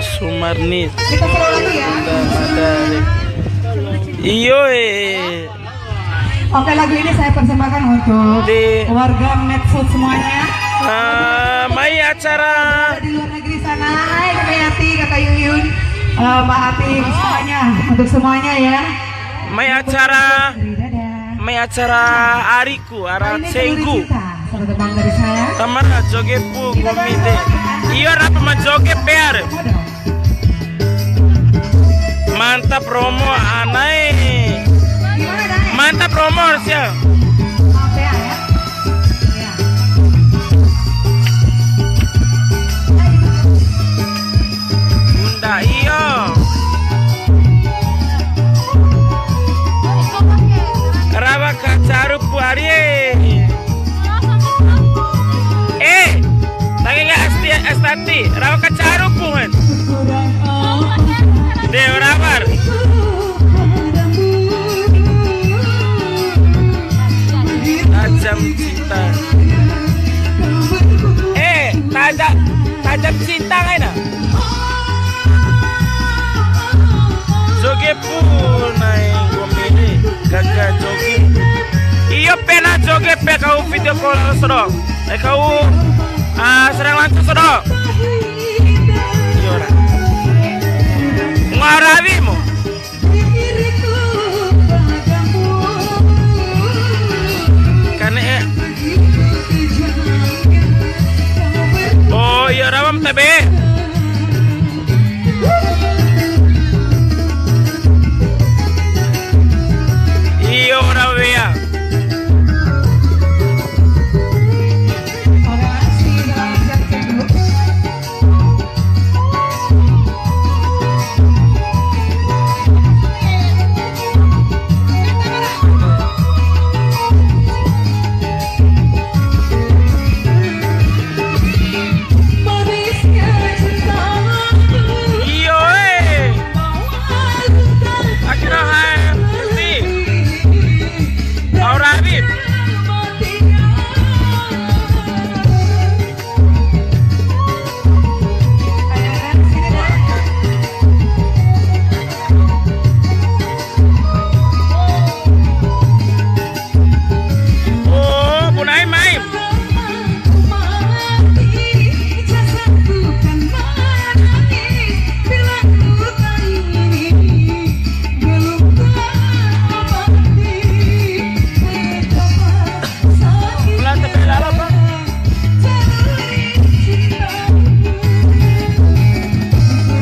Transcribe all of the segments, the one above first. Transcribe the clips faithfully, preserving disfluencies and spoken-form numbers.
Sumarni. Kita follow lagi ya. Iyo, eh. Oke, lagu ini saya persembahkan untuk Di warga Medsos semuanya. Ah, mai acara. Di luar negeri sana, hai Kakak Yati, Kakak Yuyun, eh, Mbak Ati, semuanya, untuk semuanya ya. Mai acara, Dadah. Mai acara ariku, ara Nah, ini cenggu. Peluru Cinta, satu tembang dari saya. Tamara joge pu Kita komite. Iyo, rapa ma joge pear. Mantap Romo, anae. Gimana, Dae? Mantap Romo, sia. Maaf ya, ya. Iya. Bunda, iyo. Rawa kacaru puarie. Eh, tangi nggak Asti, Astati, rawa kacaru puhan. Dewa rawar. Tajam cinta. Eh, tajam, tajam cinta kaina. Joge pu nai komedi, gaga joge. Iyo, pena joge pe kau video call sodo. Eh, kau, ah, serang langsung sodo. Iyo ra. Ngarawi mu. Kane e. Oh, iyo, rawam tabe. Iyo, rawa wea. Iyo, eh. Akhirnya, hai, Gusti. Aura Habib. Oh, Bun Aim, Aim.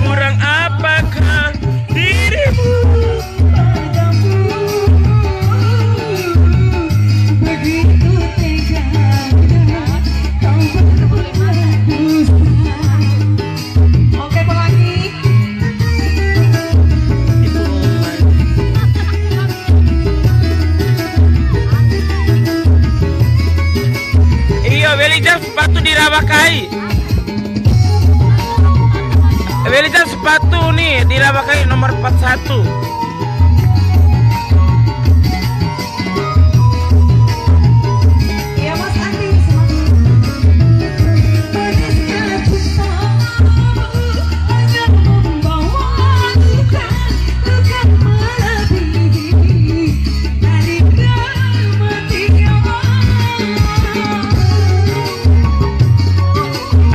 Kurang apakah dirimu padaku, begitu tega kau berbuat dusta. Oke, pelangi. Iyo, weli ja sepatu di rawa kai. Weli ja sepatu ni di rawa kai nomor empat satu. Iya, Mas Andi, semangat.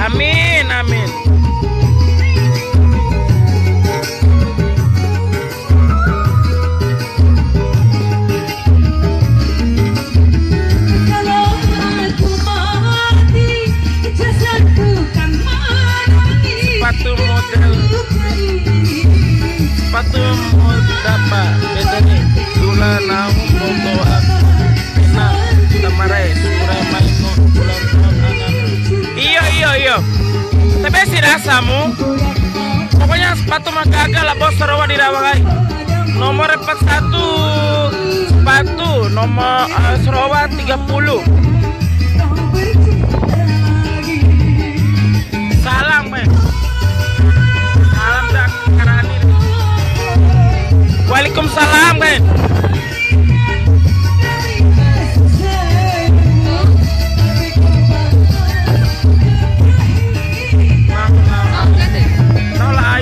Amin, amin. Sepatu model, sepatu model apa? Beda nih. Dula nahu foto aku. Enak, kita marai, sura main no, bulan tahun anak. Iyo, iyo, iyo. Tapi si rasamu, pokoknya sepatu mah gagal lah, bos, sarowa di rawa kai. Nomor empat satu, sepatu nomor, eh, sarowa tiga puluh. Salam, men. Salam dak karani. Waalaikumsalam, men. Nah, nah, nah. Tahu lah,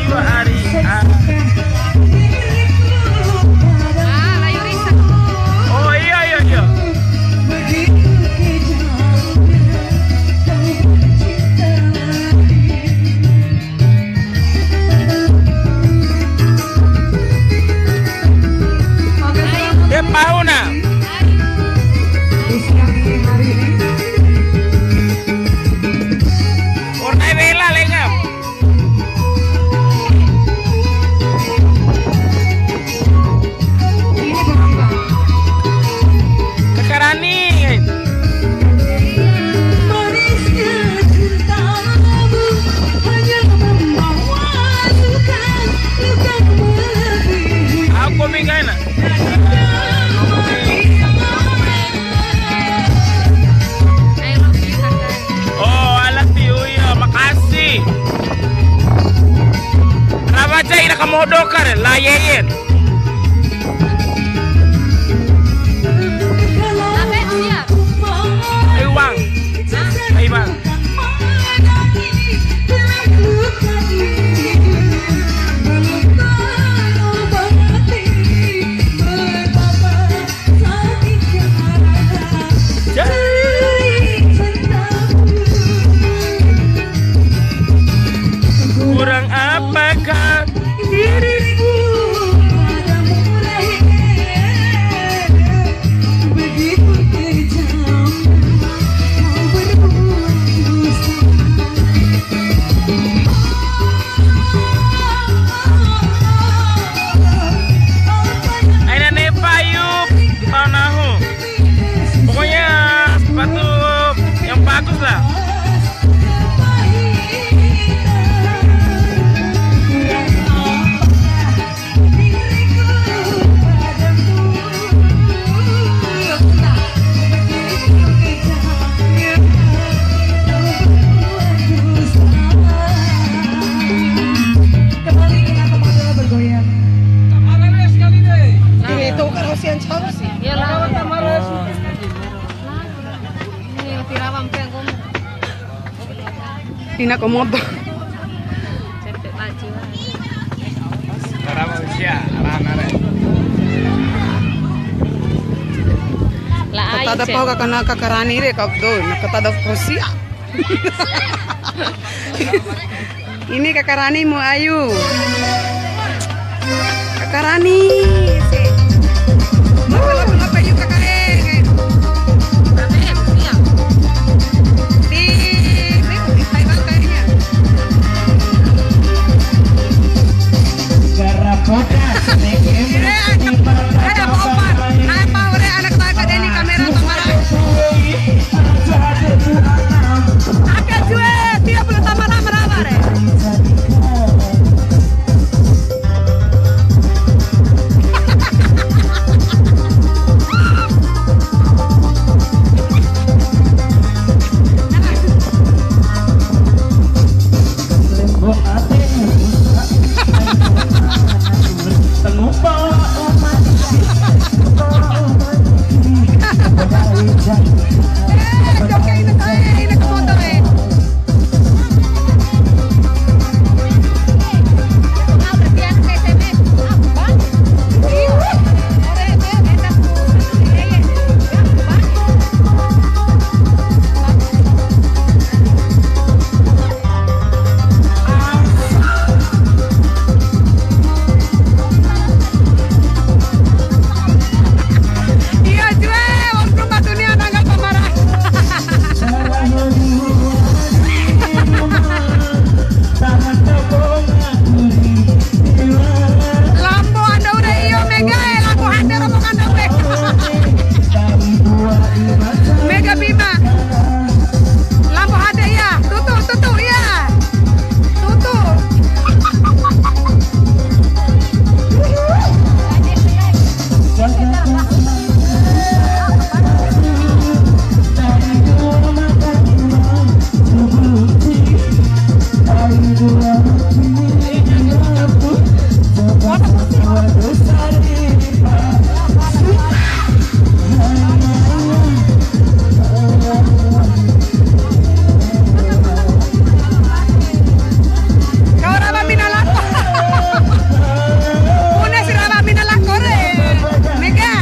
Ina komodo. La ai. Kata da pau kakana kakarani re kau do, na kata da posia. Ini kakarani mu Ayu. Kakarani. Ngapa, ngapa, ngapa, yuk, kakak, eh, eh. Di, di, di Taiwan kayaknya. Gara poda, ada apa, Opa? Apa, ore, anak baca Denny kamera, kamera. Aka jue, tiga puluh tamara marawa re. Iya, jue, wong rumah dunia nanggal pemarah. Lampu ando udah iyo, Mega, eh, lampu hande rombongan dong, Mega. Mega Bima. Lampu hande, iya. Tutu, tutu, iya. Tutu. Kau rawa mina lako. Bune si rawa mina lako re. Mega.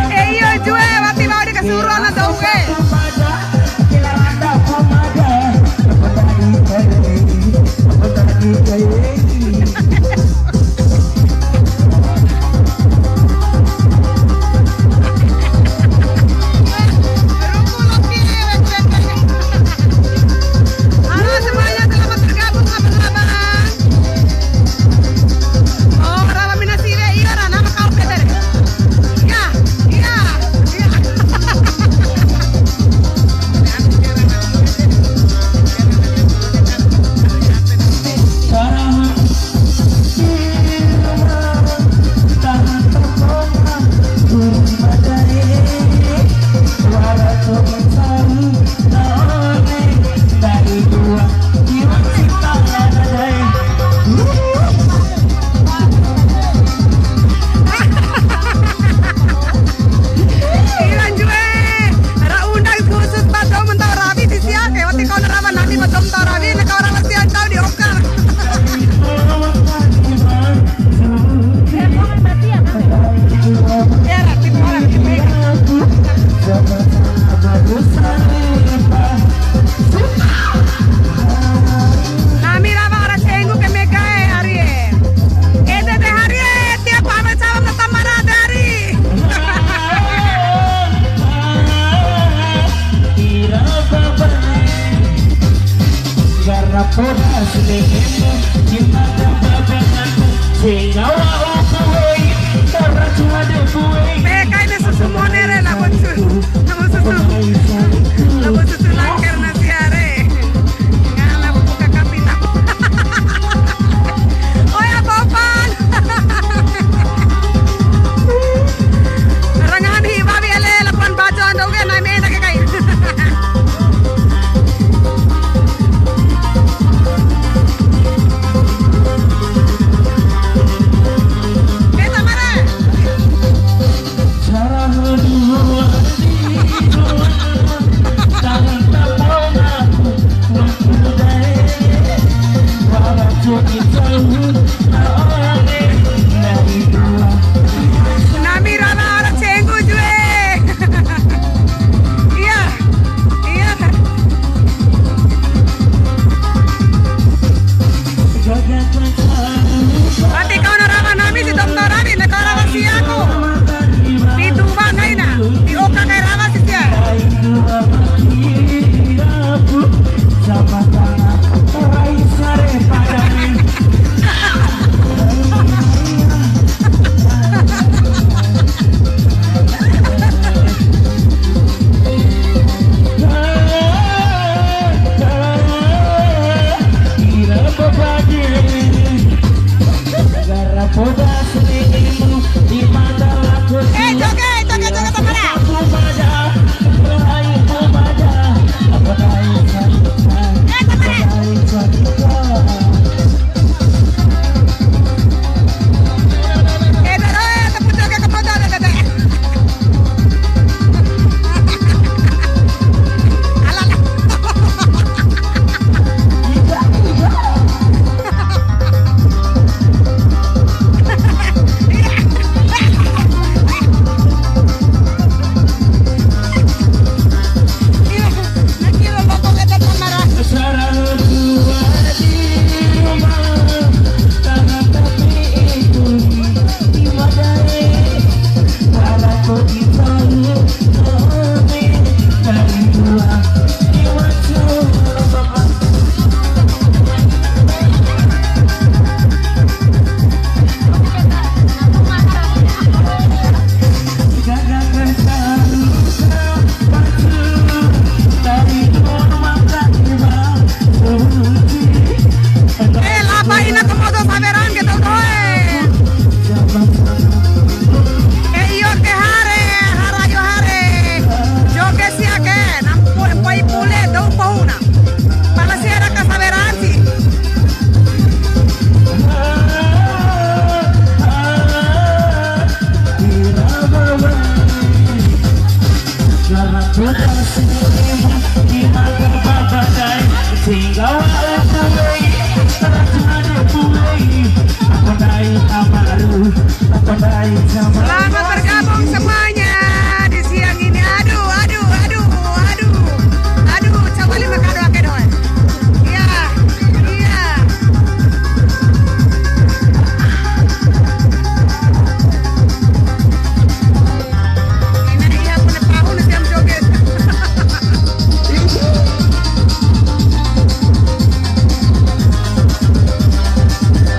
Eh, iyo, jue, wati mau dikasuru ana dou ke. Halo semuanya, selamat bergabung abang-abang. Oh, rawa mina siwe, iya, ra, nama kau, Peter? Ya, iya, iya. Selamat bergabung semua